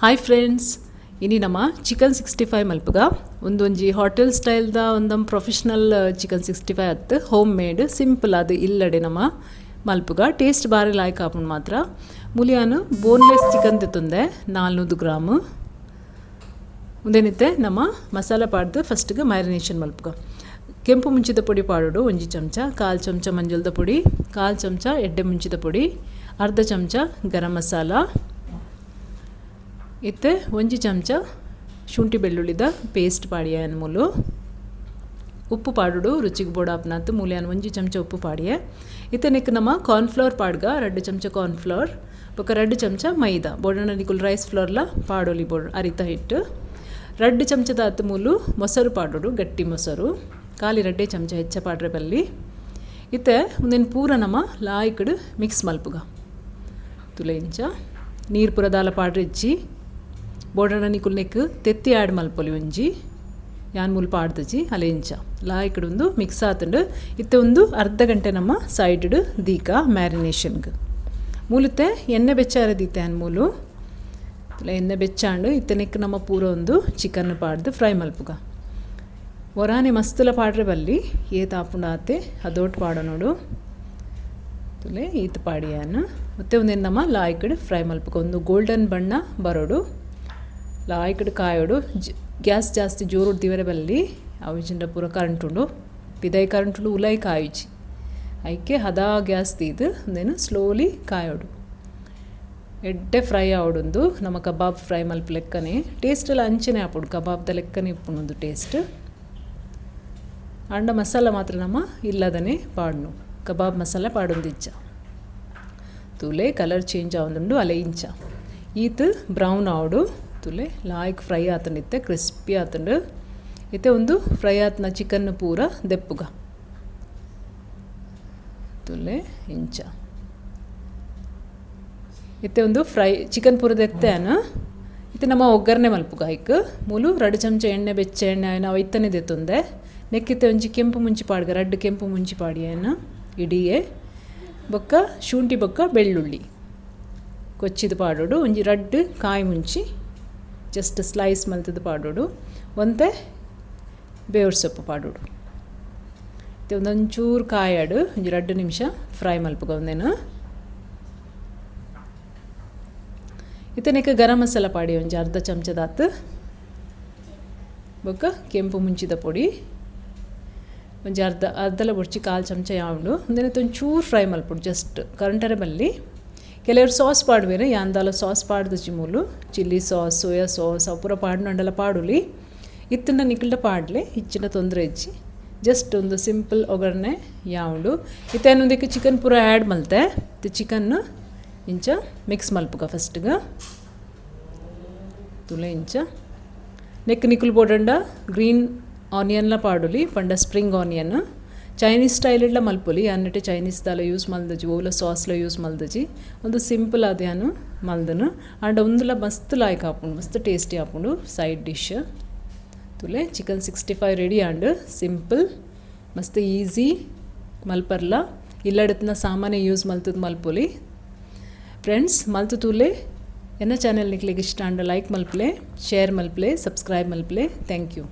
Hi friends, ಇನಿ ನಮ್ಮ chicken 65 ಮಲ್ಪುಗ ಒಂದೊಂಜಿ hotel ಸ್ಟೈಲ್ದ ಒಂದಂ professional chicken 65 ಅತ್ತು home made simple ಅದು ಇಲ್ಲಡೆ ನಮ್ಮ ಮಲ್ಪುಗ ಟೇಸ್ಟ್ ಬಾರಿ ಲಾಯ್ಕ್ ಆಪುಂಡು ಮಾತ್ರ. ಮುಲಿಯಾನು ಬೋನ್ಲೆಸ್ ಚಿಕನ್ ತಿತ್ತುಂದೆ 400 ಗ್ರಾಮ್. ಉಂದೆನಿತ್ತೆ ನಮ್ಮ ಮಸಾಲ ಪಾಡ್ದು ಫಸ್ಟ್ಗೆ ಮ್ಯಾರಿನೇಷನ್ ಮಲ್ಪುಗ. ಕೆಂಪು ಮುಂಚಿದ ಪೊಡಿ ಪಾಡೋಡು 1 ಚಮಚ, 1/4 ಚಮಚ ಮಂಜಲ್ದ ಪೊಡಿ, 1/4 ಚಮಚ ಎಡ್ಡೆ ಮುಂಚಿದ ಪೊಡಿ, ಅರ್ಧ ಚಮಚ ಗರಂ ಮಸಾಲ, ಇತ್ತೆ 1 ಚಮಚ ಶುಂಠಿ ಬೆಳ್ಳುಳ್ಳಿದ ಪೇಸ್ಟ್ ಪಾಡಿಯ ಮೂಲು. ಉಪ್ಪು ಪಾಡುಡು ರುಚಿಗೆ ಬೋಡಾಪ್ನಾತ್ ಮೂಲ್ಯಾನ್ 1 ಚಮಚ ಉಪ್ಪು ಪಾಡಿಯೆ. ಇತ್ತೆ ನೆಕ್ ನಮ್ಮ ಕಾರ್ನ್ಫ್ಲವರ್ ಪಾಡ್ಗ 2 ಚಮಚ ಕಾರ್ನ್ಫ್ಲವರ್ ಬೊಕ 2 ಚಮಚ ಮೈದಾ ಬೋಡಣ್ಣ ನಿಕುಲ್ ರೈಸ್ ಫ್ಲೋರ್ಲ ಪಾಡೋಲಿ ಬೋಡ ಅರಿತ ಹಿಟ್ಟು. 2 ಚಮಚದ ಅತ್ತು ಮೂಲು ಮೊಸರು ಪಾಡೋಡು, ಗಟ್ಟಿ ಮೊಸರು ಖಾಲಿ 2 ಚಮಚ ಹೆಚ್ಚ ಪಾಡ್ರೆ ಬಲ್ಲಿ. ಇತ್ತೆ ಒಂದೇನು ಪೂರ ನಮ್ಮ ಲಾಯ್ಕಡು ಮಿಕ್ಸ್ ಮಲ್ಪುಗ. ತುಲೆ ಇಂಚ ನೀರು ಪೂರ ದಾಲ ಪಾಡ್ರೆ ಇಚ್ಚಿ ಬೋಡಣ್ಣ ನಿಕುಲ್ ನೆಕ್ ತೆತ್ತಿ ಆ್ಯಡ್ ಮಲ್ಪೊಲಿ ಒಂಜಿ ಯಾನ್ ಮುಲ್ಪ ಆಡ್ದಜಿ ಅಲೆ ಇಂಚ ಲಾಯ್ಕಡು ಒಂದು ಮಿಕ್ಸ್ ಆತುಂಡು. ಇತ್ತೆ ಒಂದು ಅರ್ಧ ಗಂಟೆ ನಮ್ಮ ಸೈಡ್ ದೀಕ ಮ್ಯಾರಿನೇಷನ್ಗೆ. ಮೂಲತೆ ಎಣ್ಣೆ ಬೆಚ್ಚಾರ ದೀತೆ ಅನ್ ಮೂಲು ಎಣ್ಣೆ ಬೆಚ್ಚಾಂಡು ಇತ್ತೆ ನೆಕ್ ನಮ್ಮ ಪೂರ ಒಂದು ಚಿಕನ್ ಪಾಡ್ದು ಫ್ರೈ ಮಲ್ಪುಗ. ಒರಾನೆ ಮಸ್ತುಲ ಪಾಡ್ರೆ ಬಲ್ಲಿ ಏತ್ ಆಪುಂಡು ಆತೆ ಅದೋಟ್ ಪಾಡ ನೋಡು ತುಲೆ ಈತ್ ಪಾಡಿಯಾನು. ಮತ್ತೆ ಒಂದೇನು ನಮ್ಮ ಲಾಯ್ಕಡು ಫ್ರೈ ಮಲ್ಪುಗ ಒಂದು ಗೋಲ್ಡನ್ ಬಣ್ಣ ಬರೋಡು ಲಾಯ್ಕಡು ಕಾಯೋಡು. ಗ್ಯಾಸ್ ಜಾಸ್ತಿ ಜೋರು ದಿವರೆ ಬಲ್ಲಿ ಅವು ಪೂರ ಕರೆಂಟ್ ಉಂಡು ಪಿದೈ ಕರೆಂಟ್ ಉಂಡು ಉಲೈ ಕಾಯುಜಿ ಐಕೆ ಹದಾ ಗ್ಯಾಸ್ ತೀದು ಒಂದೇನು ಸ್ಲೋಲಿ ಕಾಯೋಡು. ಎಡ್ಡೆ ಫ್ರೈ ಆವಡೊಂದು ನಮ್ಮ ಕಬಾಬ್ ಫ್ರೈ ಮಲ್ಪ ಲೆಕ್ಕನೆ ಟೇಸ್ಟ್ ಎಲ್ಲ ಅಂಚನೆ ಆಪುಂಡು, ಕಬಾಬ್ದ ಲೆಕ್ಕನೆ ಇಪ್ಪುಂಡು ಟೇಸ್ಟ್. ಅಂಡ ಮಸಾಲ ಮಾತ್ರ ನಮ್ಮ ಇಲ್ಲದನೆ ಪಾಡ್ನು, ಕಬಾಬ್ ಮಸಾಲ ಪಾಡೊಂದಿಚ್ಚ. ತೂಲೆ ಕಲರ್ ಚೇಂಜ್ ಆವೊಂದುಂಡು ಅಲೆ ಇಂಚ ಈತ್ ಬ್ರೌನ್ ಆವಡು. ತುಲೆ ಲಾಯ್ಕ್ ಫ್ರೈ ಆತಂಡು ಇತ್ತೆ ಕ್ರಿಸ್ಪಿ ಆತಂಡು. ಇತ್ತೆ ಒಂದು ಫ್ರೈ ಆತನ ಚಿಕನ್ ಪೂರ ದೆಪ್ಪುಗ ತುಲೆ ಇಂಚ. ಇತ್ತೆ ಒಂದು ಫ್ರೈ ಚಿಕನ್ ಪೂರ ದೆತ್ತೆನ ಇತ್ತೆ ನಮ್ಮ ಒಗ್ಗರಣೆ ಮಲ್ಪುಗ. ಐಕ್ ಮೂಲು 2 ಚಮಚ ಎಣ್ಣೆ ಬೆಚ್ಚ ಎಣ್ಣೆ ನಾವು ಇತ್ತನೆ ದೆತ್ತೊಂದೆ. ನೆಕ್ಕಿತ್ತೆ ಒಂಜಿ ಕೆಂಪು ಮುಂಚಿ ಪಾಡ್ಗ 2 ಕೆಂಪು ಮುಂಚಿ ಪಾಡಿಯೇನ ಇಡಿಯೇ ಬೊಕ್ಕ ಶುಂಠಿ ಬೊಕ್ಕ ಬೆಳ್ಳುಳ್ಳಿ ಕೊಚ್ಚಿದ ಪಾಡೋಡು. ಒಂಜಿ 2 ಕಾಯಿ ಮುಂಚಿ ಜಸ್ಟ್ ಸ್ಲೈಸ್ ಮಲ್ತದ ಪಾಡೋಡು. ಒಂತೆ ಬೇವ್ರ ಸೊಪ್ಪು ಪಾಡೋಡು. ಇತ್ತೆ ಒಂದೊಂಚೂರು ಕಾಯಾಡು ಒಂಜಿ 2 ನಿಮಿಷ ಫ್ರೈ ಮಲ್ಪುಗ ಒಂದೇನು. ಇತ್ತೆ ನೆಕ್ ಗರಂ ಮಸಾಲ ಪಾಡಿ ಒಂಜಿ ಅರ್ಧ ಚಮಚದಾತು ಬೊಕ್ಕ ಕೆಂಪು ಮುಂಚಿದ ಪೊಡಿ ಒಂಜಿ ಅರ್ಧ ಅರ್ಧಲ ಬೊಡ್ಚಿ 1/4 ಚಮಚ ಯಾವುಂಡು. ಒಂದೇನೆ ಒಂಚೂರು ಫ್ರೈ ಮಲ್ಪೊಡು ಜಸ್ಟ್ ಕರಂಟರೆ ಬಲ್ಲಿ. ಕೆಲವರು ಸಾಸ್ ಪಾಡುವೇರು, ಯಾಂದಾಲ ಸಾಸ್ ಪಾಡ್ದಜಿ ಮೂಲು chilli sauce soya sauce ಅವು ಪೂರ ಪಾಡ್ನಂಡಲ ಪಾಡುಲಿ. ಇತ್ತಂಡ ನಿಕಲ್ಡ ಪಾಡ್ಲೆ ಇಚ್ಚಿನ ತೊಂದರೆ ಇಜ್ಜಿ. ಜಸ್ಟ್ ಒಂದು ಸಿಂಪಲ್ ಒಗ್ಗರಣೆ ಯಾವುಂಡು. ಇತ್ತೆ ಒಂದಕ್ಕೆ ಚಿಕನ್ ಪೂರ ಆ್ಯಡ್ ಮಲ್ತೆ. ಇತ್ತೆ ಚಿಕನ್ ಇಂಚ ಮಿಕ್ಸ್ ಮಲ್ಪುಗ ಫಸ್ಟ್ಗೆ ತುಲೆ ಇಂಚ. ನೆಕ್ ನಿಕುಲ್ ಬೋಡಂಡ ಗ್ರೀನ್ ಆನಿಯನ್ಲ ಪಾಡುಲಿ ಪಂಡ spring onion Chinese style ಇಡ್ಲ ಮಲ್ಪೊಲಿ. ಅನ್ನಟೆ ಚೈನೀಸ್ ದಾಲ ಯೂಸ್ ಮಲ್ದಜಿ, ಓಲ ಸಾಸ್ಲ ಯೂಸ್ ಮಲ್ದಜಿ. ಒಂದು ಸಿಂಪಲ್ ಅದ್ಯಾನು ಮಲ್ದನು. ಆಂಡ ಒಂದುಲ ಮಸ್ತ್ ಲಾಯ್ಕ್ ಆಪುಂಡು, ಮಸ್ತ್ ಟೇಸ್ಟಿ ಆಪುಂಡು ಸೈಡ್ ಡಿಶ್. ತುಲೆ chicken 65 ready and simple ಮಸ್ತ್ ಈಸಿ ಮಲ್ಪರ್ಲ. ಇಲ್ಲಡತ್ನ ಸಾಮಾನ್ಯ ಯೂಸ್ ಮಲ್ತದ ಮಲ್ಪೊಲಿ. ಫ್ರೆಂಡ್ಸ್ ಮಲ್ತು ತೂಲೆ. ಎನ್ನ ಚಾನೆಲ್ ನಿಕ್ಲೆಗ್ ಇಷ್ಟ ಆಂಡ ಲೈಕ್ ಮಲ್ಪಲೆ, ಶೇರ್ ಮಲ್ಪಲೆ, ಸಬ್ಸ್ಕ್ರೈಬ್ ಮಲ್ಪಲೆ. Thank you.